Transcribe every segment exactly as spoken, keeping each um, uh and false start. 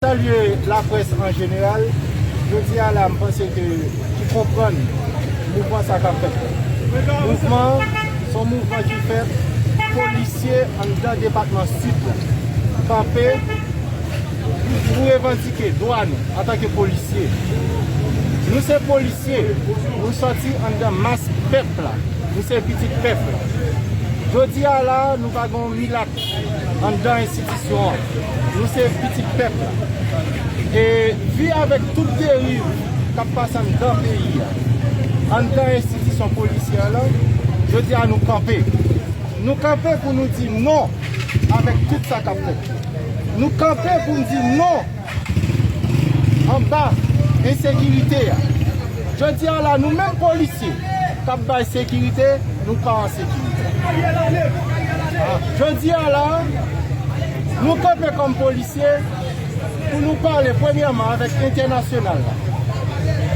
Salye laprès an jeneral. Jodi a la, m panse ke ki konprann mouvman sa k ap fèt. Mouvman, se yon mouvman ki fèt, polisye anndan depatman Sid la kanpe pou revandike dwa nou antanke polisye. Nou se polisye, nou sòti anndan mas pèp la, nou se pitit pèp la. Jodi a la, nou pa gen yon milat anndan enstitisyon an. Nou se pitit pèp la. E vi avèk tout deriv k ap pase anndan peyi a, anndan enstitisyon polisyè lan, jodi a nou kanpe. Nou kanpe pou nou di non avèk tout sa k ap fèt. Nou kanpe pou n di non anba ensekirite a. Jodi a la, nou menm polisye k ap bay sekirite, nou pa an sekirite. Jodi a la, nou kanpe kòm polisye pou nou pale premyèman avèk entènasyonal la,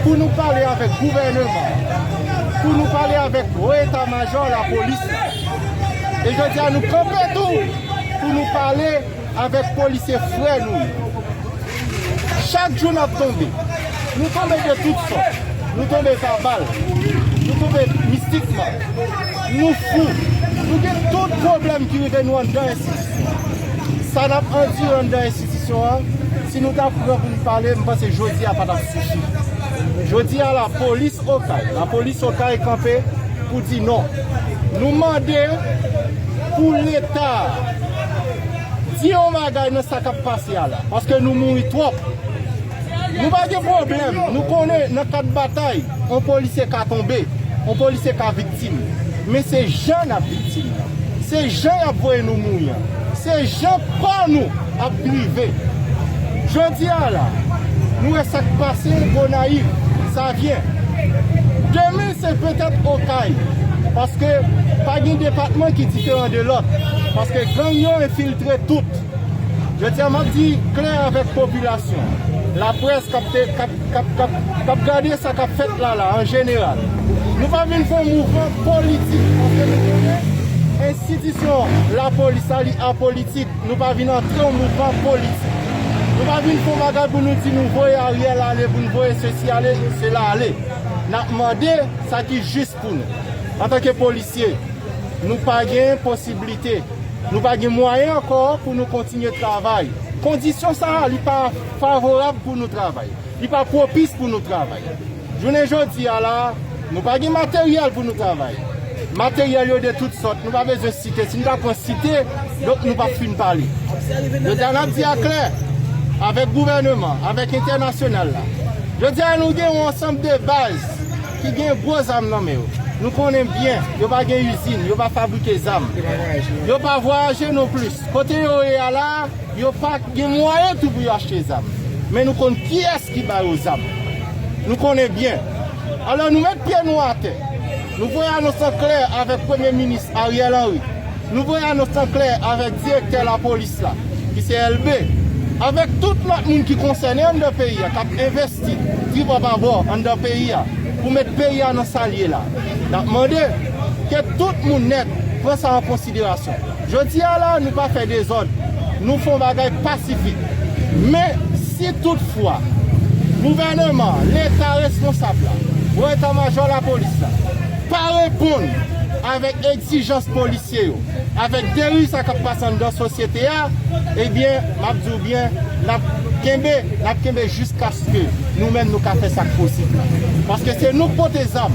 pou nou pale avèk gouvèneman, pou nou pale avèk wo eta majò lapolis la. E jodi a, nou kanpe tou pou nou pale avèk polisye frè nou yo. Chak jou n ap tonbe. Nou tonbe de tout sòt. Nou tonbe vèbal. Nou tonbe mistikman. Nou fou. Nou gen tout pwoblèm ki rive nou anndan enstitisyon. Sa n ap andire anndan enstitisyon an, si nou ta pran pou n pale, m panse jodi a pa t ap sifi. Jodi a, lapolis Okay, lapolis Okay kanpe pou di non. Nou mande pou Leta di yon bagay nan sa k ap pase a la, paske nou mouri twòp. Nou pa gen pwoblèm, nou konnen nan kad batay, yon polisye ka tonbe, yon polisye ka viktim. Men se jan n ap viktim nan. Se jan y ap voye nou mouri an. Se jan kò nou ap grive. Jodi a la, nou wè sa k pase Gonayiv, Savyen. Demen, se petèt Okay. Paske pa gen depatman ki diferan de lòt. Paske gang yo enfiltre tout. Jodi a, m ap di klè avèk popilasyon, laprès k ap te, k ap, k ap, k ap, k ap gade sa k ap fèt la, la, an jeneral. Nou pa vin fè yon mouvman politik, paske nou konnen enstitisyon lapolis la, li apolitik. Nou pa vin antre yon mouvman politik. Nou pa vin fè yon bagay pou nou di nou voye Ariel ale, pou nou voye sesi ale, sela ale. N ap mande sa ki jis pou nou. Antanke polisye, nou pa gen posiblite, nou pa gen mwayen ankò pou nou kontinye travay. Kondisyon sa a, li pa favorab pou nou travay. Li pa pwopis pou nou travay. Jounen jodi a la, nou pa gen materyèl pou nou travay. Materyèl yo de tout sòt, nou pa bezwen site. Si nou ta pran site, donk nou p ap fin pale. Jodi a, n ap di a klè, avèk gouvèneman, avèk entènasyonal la. Jodi a, nou gen yon ansanm de baz ki gen gwo zam nan men yo. Nou konnen byen, yo pa gen izin, yo pa fabrike zam. Yo pa vwayaje non plis. Kote yo ye a la, yo pa gen mwayen tou pou yo achte zam. Men nou konn kiyès ki ba yo zam. Nou konnen byen. Alò, nou met pye nou atè. Nou voye anons an klè avèk Premye Minis Ariel Henry. Nou voye anons an klè avèk direktè lapolis la, ki se Elbe, avèk tout lòt moun ki konsène anndan peyi a, k ap envesti tribò babò anndan peyi a, pou met peyi a nan sa l ye la. N ap mande ke tout moun nèt pran sa an konsiderasyon. Jodi a la, nou pa fè dezòd, nou fè yon bagay pasifik. Men, si toutfwa gouvèneman, Leta responsab la, wo eta majò lapolis la, pa reponn avèk egzijans polisye yo, avèk deriv sa k ap pase anndan sosyete a, ebyen, m ap di w byen, n ap kenbe, n ap kenbe jiskaske nou menm nou ka fè sa k posib la. Paske se nou k pote zam.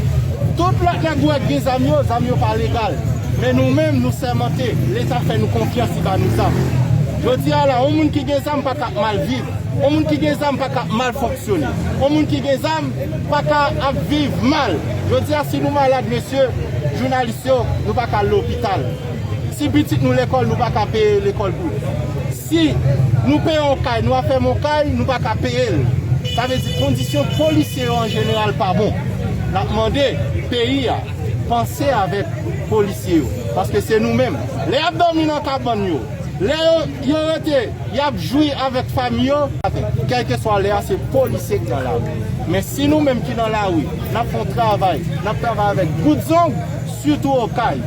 Tout lòt nèg ou wè k gen zam yo, zam yo pa legal. Men nou menm, nou sèmante, Leta fè nou konfyans, li ba nou zam. Jodi a la, yon moun ki gen zam pa ka ap mal viv. Yon moun ki gen zam pa ka ap mal fonksyone. Yon moun ki gen zam pa ka ap viv mal. Jodi a, si nou malad, mesye, jounalis yo, nou pa ka al lopital. Si pitit nou lekòl, nou pa ka peye lekòl pou li. Si nou peye yon kay, nou afèmen yon kay, nou pa ka peye l. Sa vle di kondisyon polisye yo an jeneral pa bon. N ap mande peyi a, panse avèk polisye yo. Paske se nou menm. Lè y ap dòmi nan kabann yo, lè yo, yo rete, y ap jwi avèk fanmi yo. Kèlkeswa lè a, se polisye k nan lari. Men si nou menm ki nan lari, n ap fè yon travay, n ap travay avèk bout zong, sitou Okay.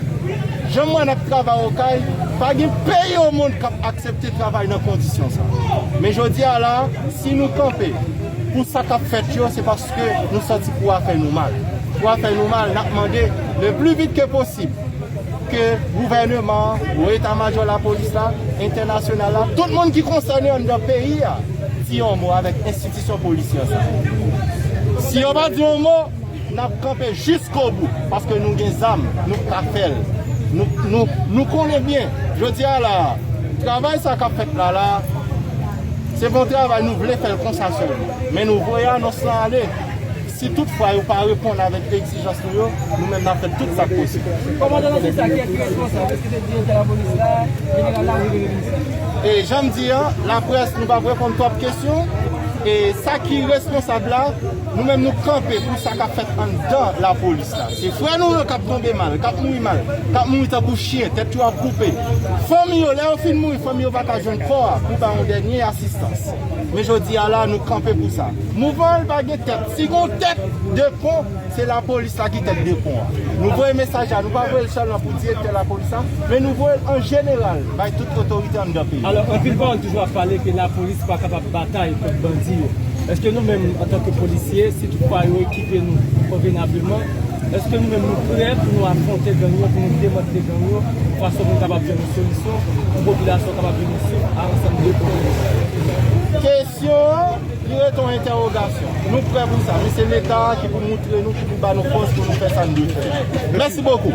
Jan m wè n ap travay Okay, pa gen peyi omonn k ap aksepte travay nan kondisyon sa. Men jodi a la, si nou kanpe pou sa k ap fèt yo, se paske nou santi pou a fè nou mal. Pou a fè nou mal, n ap mande le pli vit ke posib ke gouvèneman an, gwo eta majò lapolis la, entènasyonal la, tout moun ki konsène anndan peyi a, di yon mo avèk enstitisyon polisyè sa. Si yo pa di yon mo, n ap kanpe jiskobou, paske nou gen zam, nou ka fè l. Nou, nou, nou konnen byen, jodi a la, travay sa k ap fèt la, la, se bon travay, nou vle fè l konsa sèlman. Men nou voye anons lan ale. Si toutfwa yo pa reponn avèk egzijans nou yo, nou menm n ap fè tout sa k posib. Kòmandan, nan sens sa, kiyès ki responsab? Èske se direktè lapolis la, jeneral la, oubyen minis la? E jan m di an, laprès, nou p ap reponn twòp kesyon. E sa ki responsab la, nou menm nou kanpe pou sa k ap fèt anndan lapolis la. Se frè nou yo k ap tonbe mal, k ap mouri mal, k ap mouri tankou chen, tèt yo ap koupe. Fanmi yo, lè yo fin mouri, fanmi yo pa ka jwenn kò a pou bay yon dènye asistans. Men jodi a la, nou kanpe pou sa. Mouvman an pa gen tèt. Si gen yon tèt de pon, se lapolis la ki tèt de pon an. Nou voye mesaj la, nou pa voye l sèlman pou direktè lapolis la, men nou voye l an jeneral bay tout otorite anndan peyi a. Alò, anpil pawòl toujou ap pale ke lapolis pa kapab batay kont bandi yo. Èske nou menm, antanke polisye, si toutfwa yo ekipe nou konvenableman, èske nou menm nou prè pou nou afwonte gang yo, pou nou demantle gang yo, fason pou nou kapab jwenn yon solisyon, pou popilasyon kapab jwenn yon souf a ansanm de pwoblèm? Kesyon an, li rete yon entèwogasyon. Nou prè pou sa, men se Leta a ki pou moutre nou, ki pou ba nou fòs pou nou fè sa n dwe fè. Mèsi bokou.